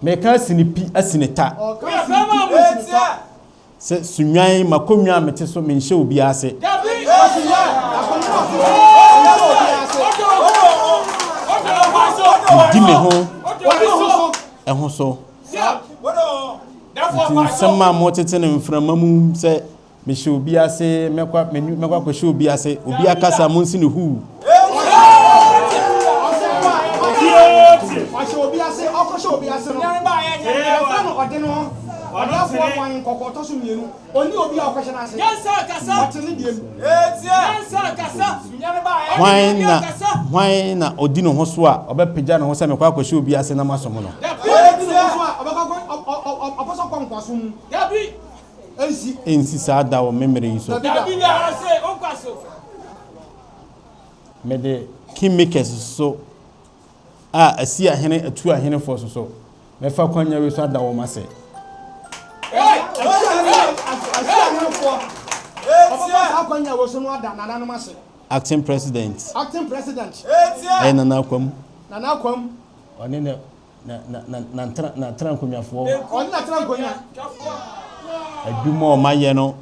Meka asi ne pi, asi ne ta. Ɔka si ne pi, asi ne ta. Sɛ Sunyani, m'akonnwa a mete so, menhyɛ obiara ase. Akonnwa a ɔte so, ɔnhyɛ obiara ase. Medi me ho Ɔdi ne ho so. Ɛho so. Nti nsɛm a motete no mframa mu sɛ mehyɛ obi ase, mɛkɔ mɛkɔ akɔhyɛ obi ase, obi akasa, monsi ne huu. Ɔhyɛ obi ase, ɔkɔhyɛ obi ase no, yɛfrɛ no ɔde no ho ɔdafoɔ kwan nkɔkɔ ɔtɔ so mmienu. Ɔni obi a ɔkɔhyɛ no ase, ɔte ne deɛ mu. Hwan na ɔdi ne ho so a ɔbɛpagya ne ho sɛ mekɔ akɔhyɛ obi ase na masom no? Ɔdi ne ho so a ɔbɛkɔ ɔpɛ sɛ ɔkɔ nkoasom mu, ɛnsi. Ɛnsi saa da wɔ memmerɛ yi so. Dabi da. Mede kingmakers so a asi ahene atu ahenefoɔ so, mɛfa kwanya wei so ada wɔn ase. Asi ahenefoɔ, ɔbɛfa saa akwanya wɔ so no ada nananom ase. Acting president. Acting president. Ɛyɛ Nana Akwam. Nana Akwam. Ɔne ne na na na n'atra nkonnwafoɔ. Ɔne n'atena nkonnwa. Adwuma a ɔmayɛ no.